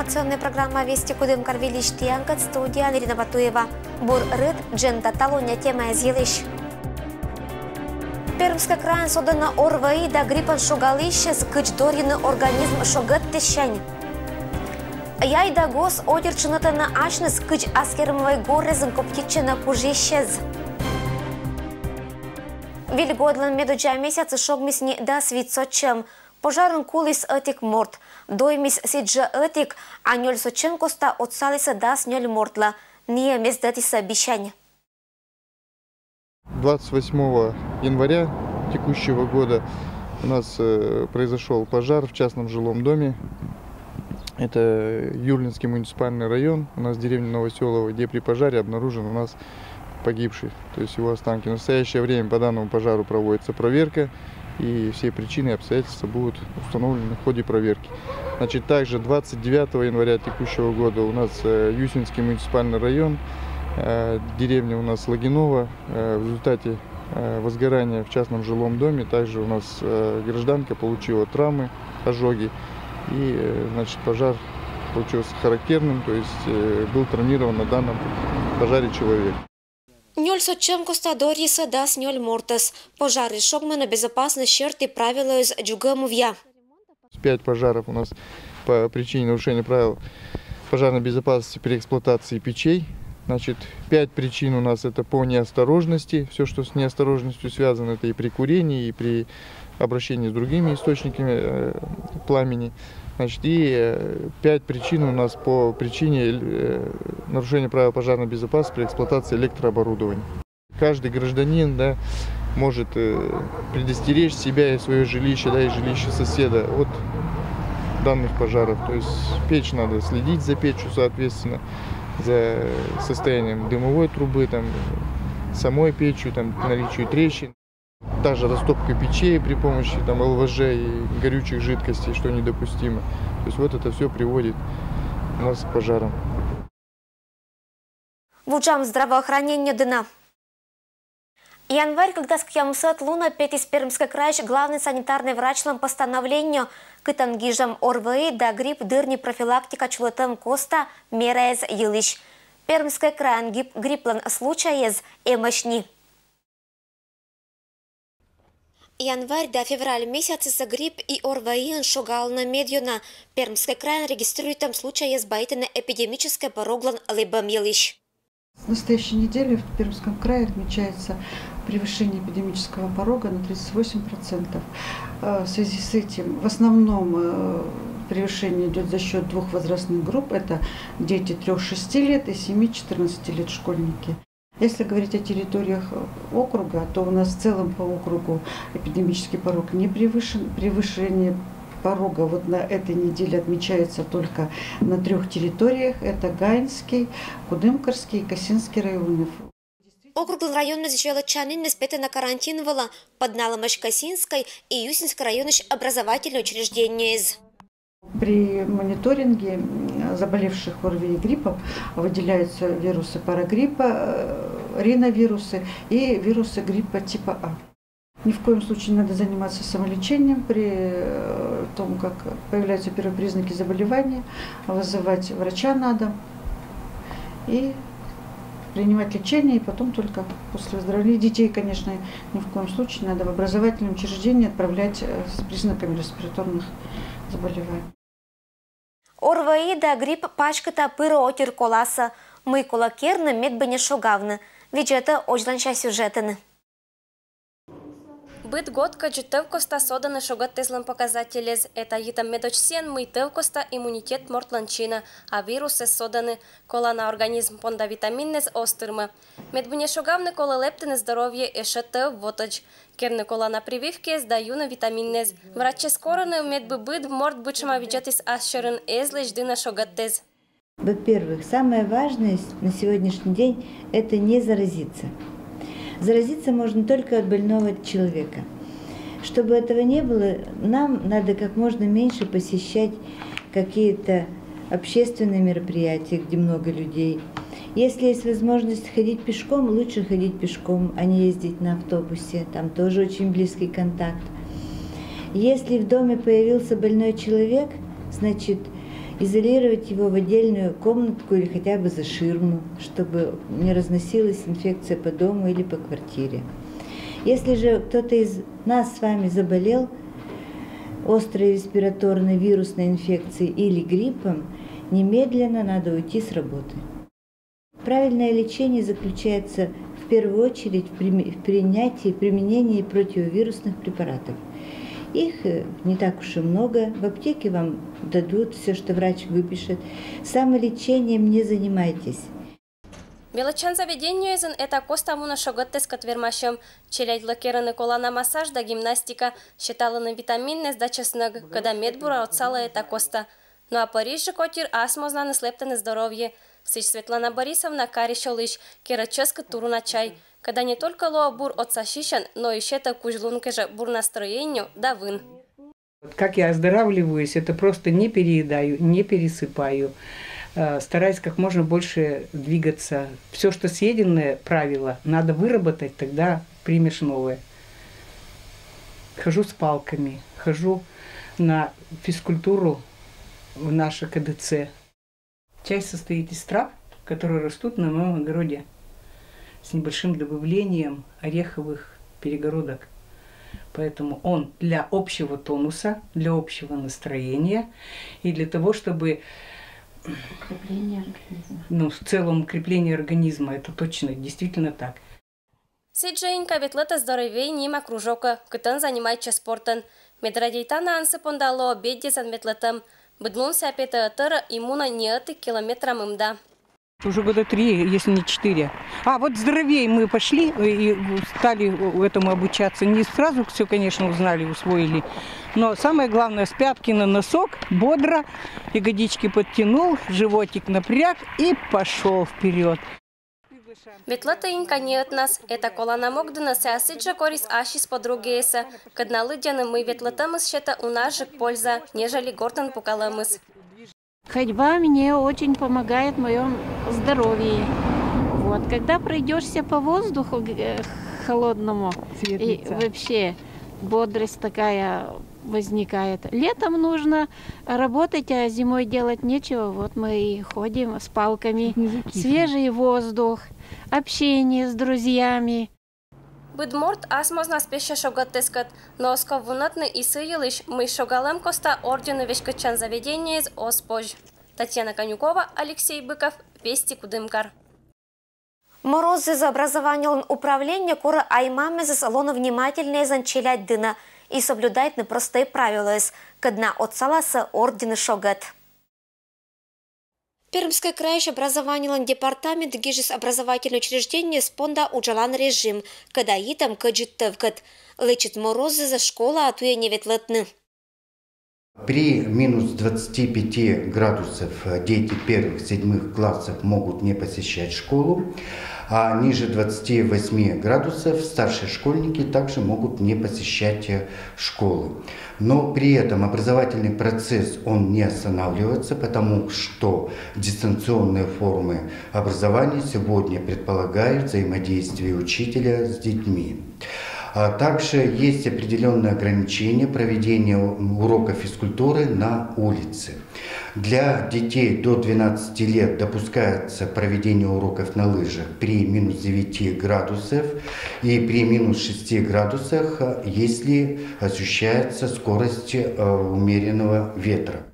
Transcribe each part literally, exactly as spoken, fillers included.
Информационная программа «Вести» Кудымкар выльысь тіянкӧд, студияын Ирина Батуева. Бур рыт, дженьыда талунъя темаэз йылысь. Пермскӧй крайын содӧны ОРВИ да гриппӧн шогалысьӧс, кыдз дорйыны организм шогӧдтысьсянь. Яй да гос отир тшынитӧны асьныс, кыдз ас кермывӧй горезын коптитчӧны кужысьӧс. Выльгодлӧн медудза месяцыс шогмис ни дас вит сотчӧм. Пожарын куліс ӧтик морт. Доймис сідзжӧ ӧтик, а нёль сотчӧм коста отсалісӧ дас нёль мортлы. Ниӧ мездӧдісӧ бисянь. Двадцать восьмого января текущего года у нас э, произошел пожар в частном жилом доме. Это Юрлинский муниципальный район, у нас деревня Новоселово, где при пожаре обнаружен у нас погибший, то есть его останки. В настоящее время по данному пожару проводится проверка, и все причины и обстоятельства будут установлены в ходе проверки. Значит, также двадцать девятого января текущего года у нас э, Юсинский муниципальный район, э, деревня у нас Логинова, э, в результате э, возгорания в частном жилом доме также у нас э, гражданка получила травмы, ожоги, и э, значит, пожар получился характерным, то есть э, был травмирован на данном пожаре человек. Нёль сотчӧм коста дорйисӧ дас нёль мортӧс. Пожарыс шогмӧны безопасность серти правилӧйӧс дзугӧмывъя. Пять пожаров у нас по причине нарушения правил пожарной безопасности при эксплуатации печей. Значит, пять причин у нас это по неосторожности. Все, что с неосторожностью связано, это и при курении, и при обращении с другими источниками э, пламени. Значит, и э, пять причин у нас по причине э, нарушения правил пожарной безопасности при эксплуатации электрооборудования. Каждый гражданин, да, может э, предостеречь себя и свое жилище, да, и жилище соседа от данных пожаров. То есть печь надо следить за печью, соответственно, за состоянием дымовой трубы, там, самой печью, там, наличию трещин. Также растопка печей при помощи там, ЛВЖ и горючих жидкостей, что недопустимо. То есть вот это все приводит у нас к пожарам. Вуджам здравоохранение дінӧ. Январь кыкдас кӧкъямысӧд лунӧ петіс Пермскӧй крайысь главнӧй санитарнӧй врачлӧн постановлениеӧ, кытӧн гижӧм ОРВИ да грипп дырйи профилактика чулӧтӧм коста мераэз йылысь. Пермскӧй крайын грипп, грипплӧн случайяс эмӧсь ни. Январь да февраль месяцъясӧ грипп и ОРВИ-ын шогалӧны медъёна. Пермскӧй крайын регистрируйтӧм случайяс байтӧны эпидемическӧй пороглӧн лэбӧм йылысь. С настоящей недели в Пермском крае отмечается превышение эпидемического порога на тридцать восемь процентов. Э, в связи с этим в основном э, превышение идет за счет двух возрастных групп. Это дети трёх-шести лет и семи-четырнадцати лет школьники. Если говорить о территориях э, округа, то у нас в целом по округу эпидемический порог не превышен. Превышение порога вот на этой неделе отмечается только на трёх территориях. Это Гаинский, Кудымкарский и Касинский районы. Округлӧн районмӧс дзелӧдчанінныс петӧны карантин вылӧ, пӧдналӧмӧсь Касинскӧй и Юсинскӧй районысь образовательнӧй учреждениеяс. При мониторинге заболевших ОРВИ и гриппом выделяются вирусы парагриппа, э, риновирусы и вирусы гриппа типа А. Ни в коем случае не надо заниматься самолечением при э, том, как появляются первые признаки заболевания, вызывать врача на дом и принимать лечение, и потом только после выздоровления. И детей, конечно, ни в коем случае не надо в образовательном учреждении отправлять э, с признаками респираторных заболеваний. ОРВИ да грипп паськыта пыр отир коласӧ. Мый колӧ керны, мед бы не шогавны, видзӧтӧй ӧти сюжетын. Быд год кӧдзыд тӧв коста содӧны шогӧдтӧзлӧн показательяс. Это йитӧм медодз сійӧн, мый тӧв коста иммунитет мортлӧн чинӧ, а вирусъяс содӧны. Колана организм понда витаминъяс оз тырмы. Мед бы не шогавны, колӧ лэптыны здоровье ещӧ тӧв вотӧдз. Керны колана прививкаэз да юны витаминъяс. Врачьяс корӧны, мед бы быд морт бытшӧма видзӧдіс ас сьӧрын, эз лэдзды на шогӧдтӧз. Во-первых, самое важное на сегодняшний день — это не заразиться. Заразиться можно только от больного человека. Чтобы этого не было, нам надо как можно меньше посещать какие-то общественные мероприятия, где много людей. Если есть возможность ходить пешком, лучше ходить пешком, а не ездить на автобусе. Там тоже очень близкий контакт. Если в доме появился больной человек, значит, Изолировать его в отдельную комнатку или хотя бы за ширму, чтобы не разносилась инфекция по дому или по квартире. Если же кто-то из нас с вами заболел острой респираторной вирусной инфекцией или гриппом, немедленно надо уйти с работы. Правильное лечение заключается в первую очередь в прими- в принятии, применении противовирусных препаратов. Их э, не так уж и много. В аптеке вам дадут все, что врач выпишет. Самолечением не занимайтесь. Велӧдчан заведениеын Эта Коста мунӧ шогӧттэскӧт вермасьӧм. Челядьлы керӧны колана массаж да гимнастика. Сеталӧны витаминнэс да чӧснӧг, кӧда медбурӧ отсалӧ Эта Коста. Но а пӧрысьжӧ котыр асмознаныс лэптӧны здоровье. Сідз Светлана Борисовна карись олысь керӧ чӧскыд туруна чай, кӧда не только лоӧ бур отсасьысьӧн, но и сетӧ кузь лун кежӧ бур настроение да вын. Как я оздоравливаюсь, это просто не переедаю, не пересыпаю. Э, стараюсь как можно больше двигаться. Все, что съеденное правило, надо выработать, тогда примешь новое. Хожу с палками, хожу на физкультуру в наше КДЦ. Чай состоит из трав, которые растут на моем огороде с небольшим добавлением ореховых перегородок. Поэтому он для общего тонуса, для общего настроения и для того, чтобы Укрепление организма. Ну, в целом укрепление организма, это точно, действительно так. Сідзжӧ Инька ветлӧ «Здоровей» нима кружокӧ, кытӧн занимайтчӧ спортӧн. Мед радейтанаӧн сы понда лоӧ бедьӧзан ветлӧтӧм. Быд лун сійӧ петӧ ӧтарӧ и мунӧ неӧтик километра мында. Уже года три, если не четыре. А вот «Здоровей» мы пошли и стали этому обучаться. Не сразу все, конечно, узнали, усвоили. Но самое главное, с пятки на носок, бодро, ягодички подтянул, животик напряг и пошел вперед. Ветлӧ Инька неӧтнас. Эта колана мог дінӧ сійӧ сідзжӧ корис ассьыс подругӧйӧсӧ, кӧд на лыддьӧны, мый ветлӧтӧмыс сетӧ унажык польза, нежели гортын пукалӧмыс. Ходьба мне очень помогает в моем здоровье. Вот. Когда пройдешься по воздуху э, холодному, и вообще бодрость такая возникает. Летом нужно работать, а зимой делать нечего. Вот мы и ходим с палками. Свежий воздух, общение с друзьями. Быд морт асмознас пессьӧ шогӧттэскӧт, но оз ков вунӧдны и сы йылысь, мый шогалӧм коста орденӧ веськӧдчан заведениеыс оз позь. Татьяна Конюкова, Алексей Быков, Вести, Кудымкар. Мороззэс образованиелӧн управление корӧ ай-мамъясӧс лоны внимательнӧйӧн челядь дінӧ и соблюдайтны простӧй правилояс, кӧд на отсаласӧ орденӧ шогӧт. Пермскӧй крайысь образованиелӧн департамент гижис образовательнӧй учреждениеяс понда уджалан режим, кӧда йитӧм кӧдзыд тӧвкӧт. Лэчыд мороззэс школаӧ туйӧн не ветлӧдны. При минус двадцати пяти градусов дети первых-седьмых классов могут не посещать школу, а ниже двадцати восьми градусов старшие школьники также могут не посещать школы. Но при этом образовательный процесс, он не останавливается, потому что дистанционные формы образования сегодня предполагают взаимодействие учителя с детьми. А также есть определенные ограничения проведения уроков физкультуры на улице. Для детей до двенадцати лет допускается проведение уроков на лыжах при минус девяти градусов и при минус шести градусах, если ощущается скорость э, умеренного ветра.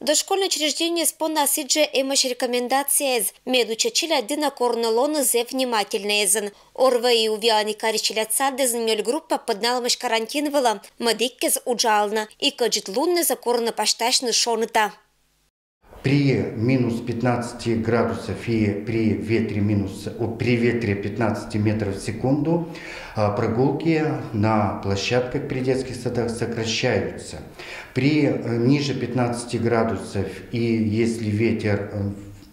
Дошкольнӧй учреждениеяс понда сідзжӧ эмӧсь рекомендацияяс, мед учӧ челядь дінӧ корны лоны зэв внимательнӧйӧн. Орвӧ и Увиан и Каричиля садъясын нёль группа пӧдналӧмаӧсь карантин вылӧ, мӧд иккӧс уджалны, и кӧдзыд луннас корны пасьтасьны шоныта. При минус пятнадцати градусов и при ветре минус при ветре пятнадцати метров в секунду прогулки на площадках при детских садах сокращаются. При ниже пятнадцати градусов и если ветер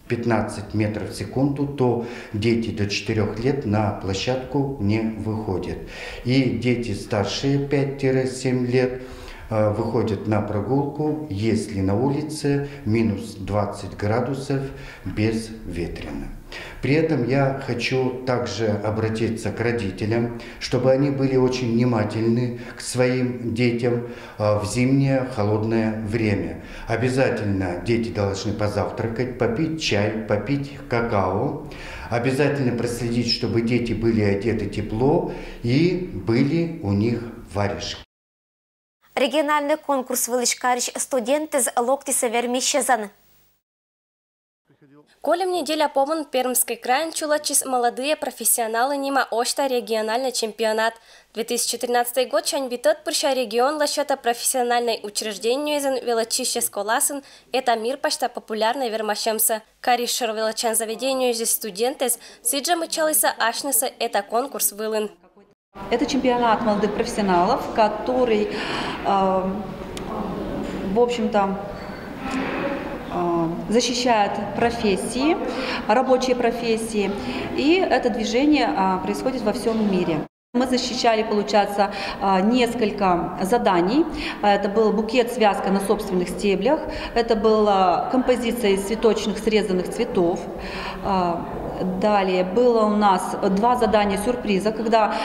пятнадцать метров в секунду, то дети до четырёх лет на площадку не выходят. И дети старшие пять-семь лет выходят на прогулку, если на улице минус двадцать градусов безветренно. При этом я хочу также обратиться к родителям, чтобы они были очень внимательны к своим детям а, в зимнее холодное время. Обязательно дети должны позавтракать, попить чай, попить какао. Обязательно проследить, чтобы дети были одеты тепло и были у них варежки. Региональный конкурс вылысь карысь студентэз локтісӧ вермисьӧзан. Кольӧм неделя помын Пермскӧй крайын чулӧдчис «Молодые профессионалы» нима осьта региональнӧй чемпионат. Две тысячи тринадцатӧй годсянь битӧд пырся регионла сетӧ профессиональнӧй учреждениеезын велӧдчысьяс коласын «Эта мир» пасьта популярнӧй вермасьӧмсӧ. Карысь шӧр велӧдчан заведениеысь студентэз сідзжӧ мыччалісӧ асьнысӧ «Эта» конкурс вылын. Это чемпионат молодых профессионалов, который, э, в общем-то, э, защищает профессии, рабочие профессии. И это движение э, происходит во всем мире. Мы защищали, получается, э, несколько заданий. Это был букет, связка на собственных стеблях. Это была композиция из цветочных срезанных цветов. Далее было у нас два задания сюрприза, когда,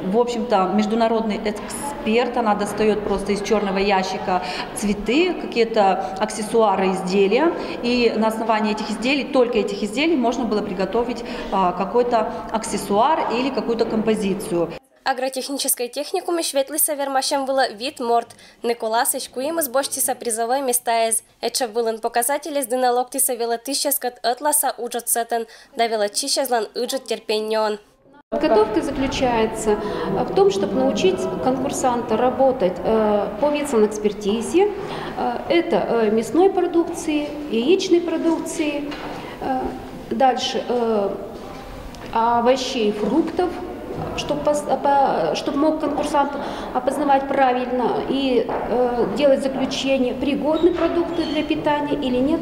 в общем-то, международный эксперт, она достает просто из черного ящика цветы, какие-то аксессуары, изделия. И на основании этих изделий, только этих изделий, можно было приготовить какой-то аксессуар или какую-то композицию. Агротехническӧй техникумысь ветлісӧ вермасьӧм вылӧ вит морт. Нӧ коласысь куимыс босьтісӧ призӧвӧй местаэз. Этшӧм вылын показателез дінӧ локтісӧ велӧдысьяскӧд ӧтлааса уджӧд сӧтӧн да велӧдчысьяслӧн ыджыд терпенньӧн. Подготовка заключается в том, чтобы научить конкурсанта работать по ветсанэкспертизе. Это мясной продукции, яичной продукции. Дальше овощей, фруктов, чтобы, чтобы мог конкурсант опознавать правильно и делать заключение, пригодны продукты для питания или нет.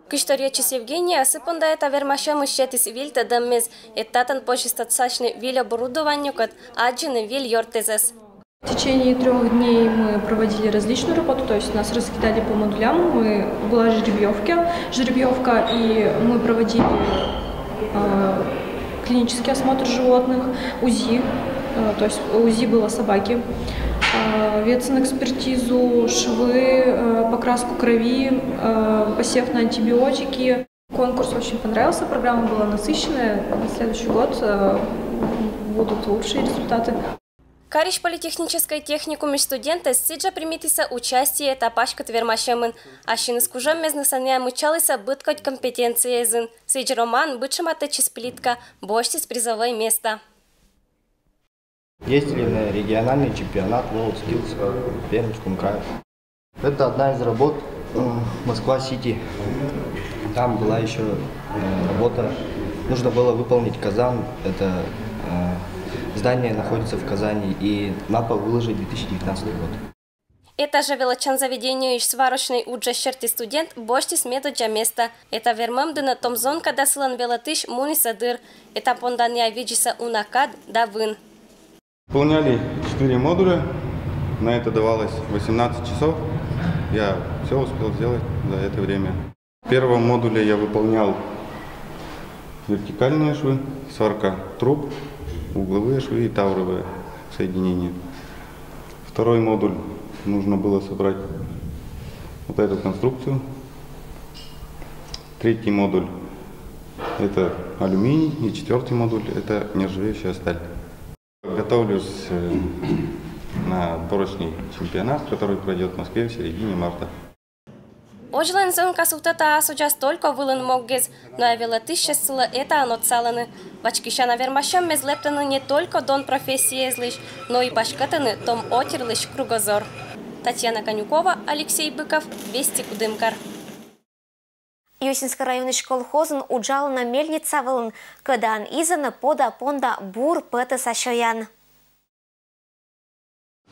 Кыдз торйӧдчис Евгения, сы понда «Эта» вермасьӧмыс сетіс виль тӧдӧммес. Эд татӧн позис татсасьны виль оборудованиекӧд, аддзыны виль ёрттэзӧс. В течение трех дней мы проводили различную работу, то есть нас раскидали по модулям, мы, была жеребьевка, жеребьевка, и мы проводили э, клинический осмотр животных, УЗИ, э, то есть УЗИ было собаки, э, ветсанэкспертизу, швы, э, покраску крови, э, посев на антибиотики. Конкурс очень понравился, программа была насыщенная. На следующий год э, будут лучшие результаты. Карысь политехническӧй техникумысь студентэз сідзжӧ примитісӧ участие «Эта» паськыд вермасьӧмын. Ассьыныс кужӧммезны Саня мыччалісӧ быд кодь компетенцияэзын. Сідз Роман быдшӧма тӧдчис плитка, босьтіс призӧвӧй места. Ездили на региональный чемпионат WorldSkills в Пермском крае. Это одна из работ Москва-Сити. Там была еще работа. Нужно было выполнить Казан. Это здание находится в Казани. И на пол выложить две тысячи девятнадцатый год. Этажӧ велӧдчан заведениеысь сварочнӧй уджыс серти студент босьтіс медоддза места. «Эта» вермӧм дінӧ том зонка да сылӧн велӧдысь мунісӧ дыр. «Эта» понданъя видзисӧ уна кад да вын. Выполняли четыре модуля. На это давалось восемнадцать часов. Я все успел сделать за это время. В первом модуле я выполнял вертикальные швы, сварка труб, угловые швы и тавровые соединения. Второй модуль нужно было собрать вот эту конструкцию. Третий модуль — это алюминий, и четвертый модуль — это нержавеющая сталь. Готовлюсь э, на отборочный чемпионат, который пройдет в Москве в середине марта. Озьлӧн зонка сувтӧ та асудзас только вылын моггез, но велӧдысьяс сылы этаӧн отсалӧны. Вачкисяна вермасьӧммес лэптӧны не только дон профессиезлысь, но и паськӧдтӧны том отирлысь кругозор. Татьяна Конюкова, Алексей Быков, «Вести», Кудымкар. Юсинскӧй районысь колхозын уджалана мельница вылын. Кӧдаӧн изӧны, пода понда бур пӧтӧса сёян.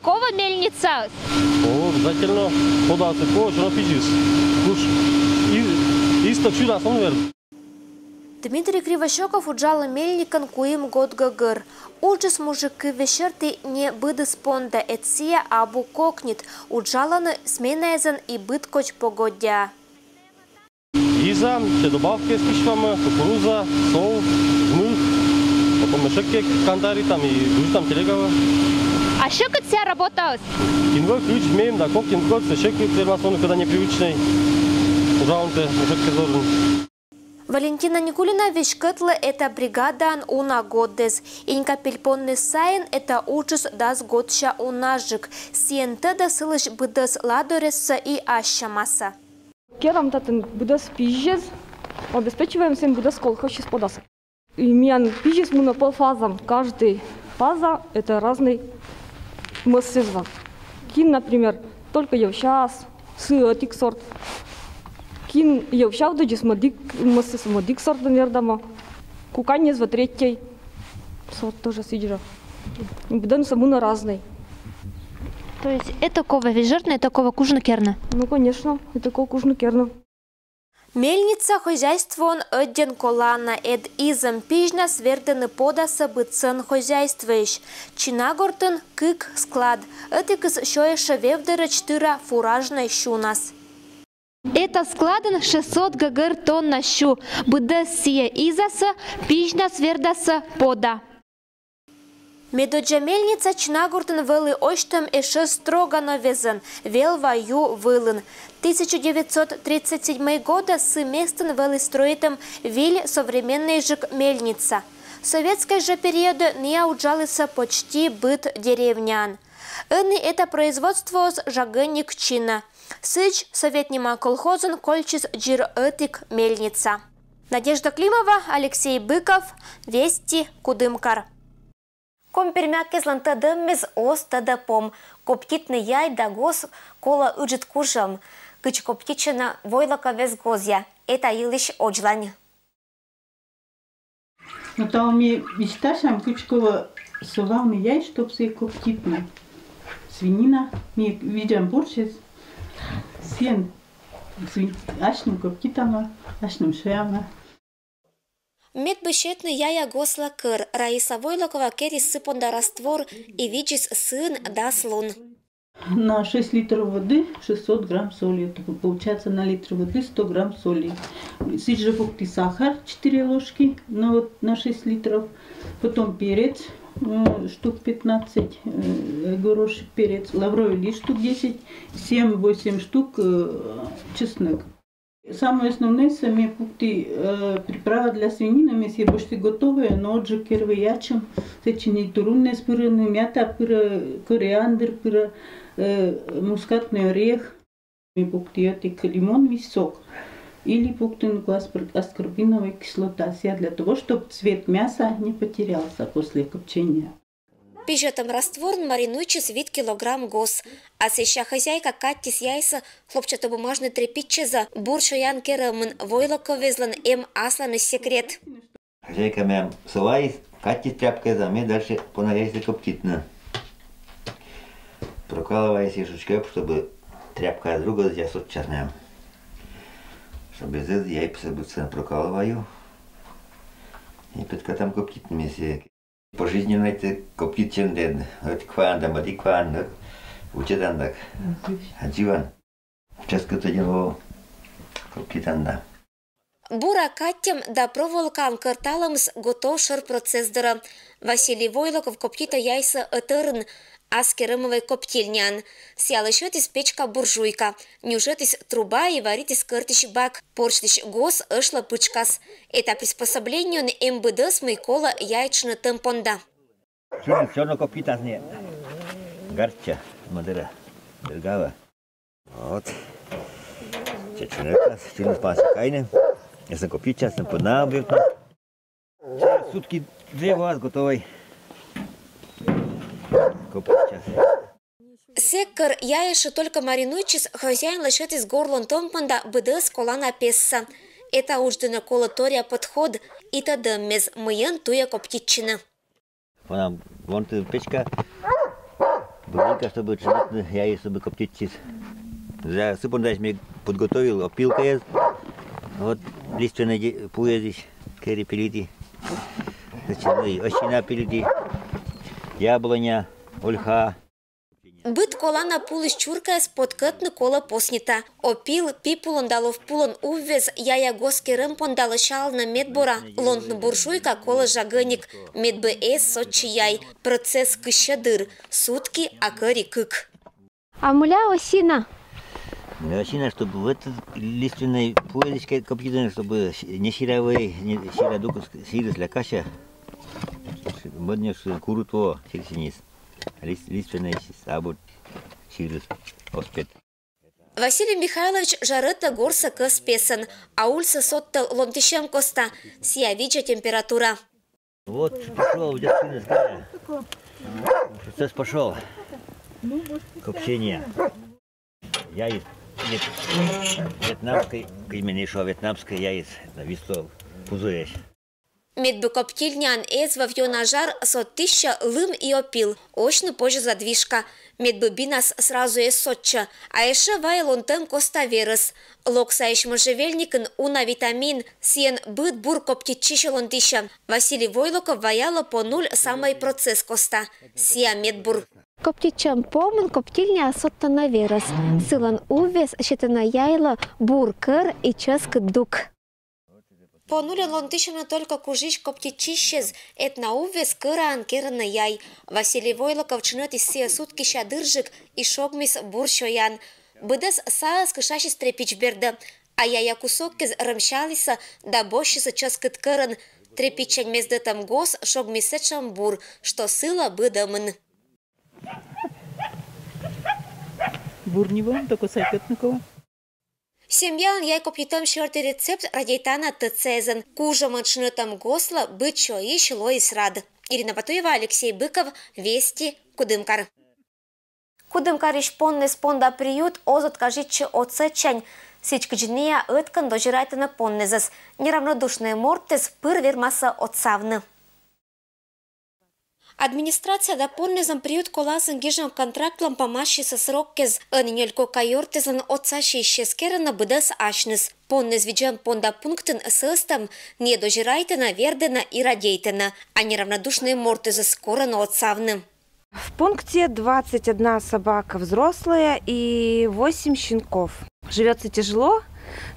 Кова мельницаыс? О, обязательно. Подасӧ кӧ, чорапизис. Куш и исток сюрас он вер. Дмитрий Кривощёков уджалӧ мельникӧн куим год гӧгӧр. Уджыс мужик кывйӧ серти не быдыс понда, ӧд сійӧ абу кокнит. Уджалӧны сменаэзӧн и быд кодь погоддяӧ. И Зам, все добавки с пищевами, кукуруза, сол, змыв, потом мешек кантари там и грузит там телегава. А что как вся работа? Кингой ключ мем, да кок кингой, все шек, термосон, когда непривычный. Ужаунте, мешек кезорн. Валентина Никулина веськӧдлӧ эта бригадаын уна годдэс. Инька пельпонныс сайын эта уджыс дас годся унажык. Сійӧн тӧдӧ сылысь быдӧс ладоръяссӧ и ассьямасӧ. Керам татӧн быдӧс пизьӧс, обеспечиваем сійӧн быдӧс колхозысь подас. И миян пизьӧс мунӧ по фазам. Каждый фаза это разный мӧссӧ. Кин, например, только йӧвсяас, сы ӧтик сорт. Кин йӧвсявдӧдзыс, мӧдик мӧссӧ, мӧдик сорт вердӧма. Куканьӧс вот третьӧй сорт тоже сідз жӧ. Быдӧнсӧ мунӧ разный. То есть это кова вежӧртны, это кова кужны керны? Ну, конечно, это кова кужны керны. Мельница хозяйствоын ӧддьӧн колана, ӧд изӧм пизьнас вердӧны подасӧ быдсӧн хозяйствоысь. Чинагортын кык склад, ӧтикыс сёйӧ вевдӧрӧдз тыра фуражнӧй сюнас. Эта складын шестьсот гӧгӧр тонна сю, быдӧс сійӧ изасӧ, пизьнас вердасӧ, пода. Медодзза мельница Чинагортын вӧлі осьтӧм ещӧ Строгановезӧн, Велва ю вылын. Тысяча девятьсот тридцать седьмӧй годӧ сы местын вӧлі стрӧитӧм виль современнӧйджык мельница. Советскӧй жӧ периодӧ ная уджалісӧ почти быд деревняын. Ӧні эта производствоыс жагӧн кӧ чинӧ. Сідз, Совет нима колхозын кольччис дзир ӧтик мельница. Надежда Климова, Алексей Быков, Вести, Кудымкар. Коми-пермякезлӧн тӧдӧммис оз тӧдӧ пом. Коптитны яй да гос колӧ ыджыд кужӧм. Кыдз коптитчӧны Войлоковез гозъя, эта йылысь одзлань. Но там ми висьтасям, кыдз колӧ сӧвавны яй, чтоб сійӧ коптитны. Свинина, ми видзам борщӧс, сійӧн свин-, асьным коптитам, асьным сёям. Мед бы сетны яя госла кӧр, Раиса Войлокова керис сы понда раствор и видзис сыын дас лун. На шесть литров воды шестьсот грамм соли. Это получается на литр воды сто грамм соли. Сідз жӧ пукті сахар четыре ложки, ну вот на шесть литров. Потом перец, э, штук пятнадцать, э, горошек перец, лавровый лист штук десять, семь-восемь штук, э, чеснок. Самое основное, сійӧ ме пукті, э, приправа для свинины, ме сійӧ почти готовӧй, но отже керӧй ячӧм, сэтчӧ нин туруннас пырӧны, мята пырӧ, кориандр пырӧ, э, мускатный орех. Ме пукті ӧтик лимонный сок или пуктыны кӧ аскор-, аскорбиновая кислота, сійӧ для того, чтоб цвет мяса не потерялся после копчения. Пижӧтӧм растворын маринуйтчис вит килограмм гос. А сэсся хозяйка катіс яйсӧ хлопчатобумажнӧй тряпицаӧ. Бур сёян керӧмын Войлоковезлӧн эм асланыс секрет. Хозяйка мем сӧвайис, катіс тряпкаӧ, а ме дальше пона яйсӧ коптитны. Прокалывайис и шучкап, чтобы тряпка друг ӧзъя сотчас мем. Чтобы эз яйсӧ быдсӧн прокалываю. И петкатам коптитны ме сійӧ. Пожизненно эта коптитчӧн ден, ӧтик ваӧн да мӧдик ваӧн, ӧт вучӧдан да. Аддзыван. Чӧскыд ӧдйӧ во коптитан да. Бура катьӧм да проволокаӧн кӧрталӧмыс готов шӧр процесс дорӧ. Василий Войлоков коптитӧ яйсӧ ӧтӧрын, ас керӧмӧвӧй коптильняын. Сыялы сетіс печка-буржуйка. Нюжӧдіс труба и варитіс кӧртысь бак. Порсьлысь гос ӧшлӧ пытшкас. Эта приспособлениеын эм быдӧс, мый колӧ яй тшыны тӧм понда. Сьылысь всё равно коптитас, не. Гарча, мӧдӧра, дергава. Вот. Чечунетас, сьылысь пас кайны. Если коптитчас, то пона объектно. Сутки две у вас готовӧй. Коптитчас. Сэк кӧр яйыс только маринуйтчис, хозяинлы сетіс горлӧн тӧм понда быдӧс колана пессӧ. Эта удж дінӧ колӧ торъя подход и тӧдӧммез, мыйӧн туйӧ коптитчыны. Вон, вон тӧ печка. Буржуйка, чтобы тшынитны яйыс, чтобы коптитчис. Для сы понда ме подготовил опилкаэз. Вот лиственнӧй де-, пуэзысь кери пилиті. Значит, ну и осина пилиті. Яблоня, ольха. Быд Колана пулысь чуркаез поткӧтны колӧ поснита. Опил, пипулӧн да ловпулӧн уввез яя гос керӧм понда лӧсялны медбура, лондны буржуйка колӧ жагӧник, медбӧ эз сотчы яй, процесс кысьӧ дыр, сутки, а кӧри кык. А мыля осина? Мыля осина, чтобы в этот лиственный поясочка коптитӧны, чтобы не сиравӧй, не сира дукыс, сирыс лякасьӧ. Мӧд нёшкын курыд во сирсяньыс. Лиственный сабур сирыс оз пет. Василий Михайлович жарӧтӧ горсӧ кӧс песӧн, а ульсӧ содтӧ ломтысьӧм коста, сійӧ видзӧ температура. Вот пошёл, где сын из края. Процесс пошёл. Копчение. Яйыс вьет-, вьетнамскӧй, кыдз ме ещё вьетнамскӧй яйыс, на висло пузыӧсь. Медбу коптильняын эз вӧв ёна жар, содтысьӧ лым и опил, осьны позьӧ задвижка. Медбу бинас сразу эз сотчӧ, а ещӧ вайӧ ломтӧм коста верӧс. Локсаысь можжевельникын уна витамин, сійӧн быд бур коптитчысь ломтысьӧ. Василий Войлоков ваялӧ по нуль самӧй процесс коста. Сійӧ медбур. Коптитчӧм помын коптильняӧ содтӧны верӧс. Сылӧн уввез сетӧны яйлы бур кӧр и чӧскыд дук. По нуль ломтысьӧны только кужысь коптитчысьӧс, этна уввез кӧраӧн керӧны яй. Василий Войлоков тшынӧтіс сійӧс суткися дырджык и шогмис бур сёян. Быдӧс саыс кышасис трепич бердӧ, а яя кусоккез рӧмсялісӧ да босьтсисӧ чӧскыд кӧрын. Трепичсянь мездӧтӧм гос шогмис сэтшӧм бур, что сылӧ быд ӧмын. Бур нивоӧн, только сайкӧтны колӧ. Семьяын яй коптитӧм сьӧрті рецепт радейтана ТЦ-ӧн. Кужӧмӧн тшынӧтӧм гослы быд сёйысь лоис рад. Ирина Батуева, Алексей Быков, Вести, Кудымкар. Кудымкарысь поннӧс понда приют оз откажитчы отсӧгсянь. Сідз кыдзи ниа ӧткӧн дозирайтӧны поннӧсӧс. Неравнодушнӧй мортыс пыр вермасӧ отсавны. Администрация да поннӧсӧн приют коласын гижӧм контрактлӧн помасьӧ сроккез. Ӧні нёль кока ёртӧслӧн отсасьысь эскерӧны быдӧс асьныс. Поннӧс видзӧм понда пунктын сӧстӧм ниа дозирайтӧны, вердӧны и радейтӧны, а неравнодушнӧй мортыс корӧны отсавны. В пункте двадцать одна собака взрослая и восемь щенков. Живётся тяжело,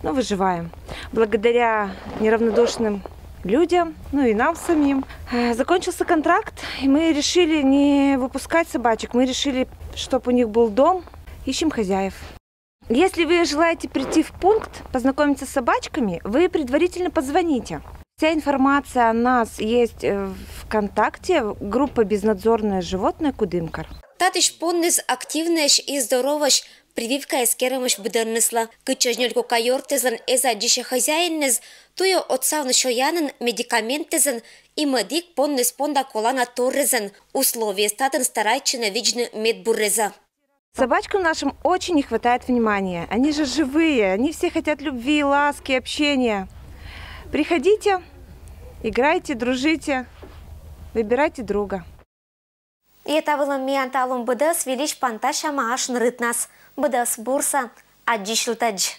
но выживаем. Благодаря неравнодушным людям, ну и нам самим. Э, закончился контракт, и мы решили не выпускать собачек. Мы решили, чтоб у них был дом. Ищем хозяев. Если вы желаете прийти в пункт, познакомиться с собачками, вы предварительно позвоните. Вся информация о нас есть, э, ВКонтакте, группа «Безнадзорные животные Кудымкар». Татысь поннӧс активнӧйӧсь и здоровӧйӧсь, прививка эскерӧмӧсь быдӧнныслы. Кытчӧдз нёль кока ёртӧслӧн эз аддзысьӧ хозяинныс, туйӧ отсавны сёянӧн, медикаментӧсӧн и мӧдік поннӧс понда колана торйӧн. Условиеяс татын старайтчӧны видзны медбурӧс. Собачкам нашим очень не хватает внимания. Они же живые, они все хотят любви, ласки, общения. Приходите, играйте, дружите, выбирайте друга. И та вылын миян талун быдӧс. Выльысь пантасяма асьныд рытнас. Быдӧс бурсӧ, аддзысьлытӧдз.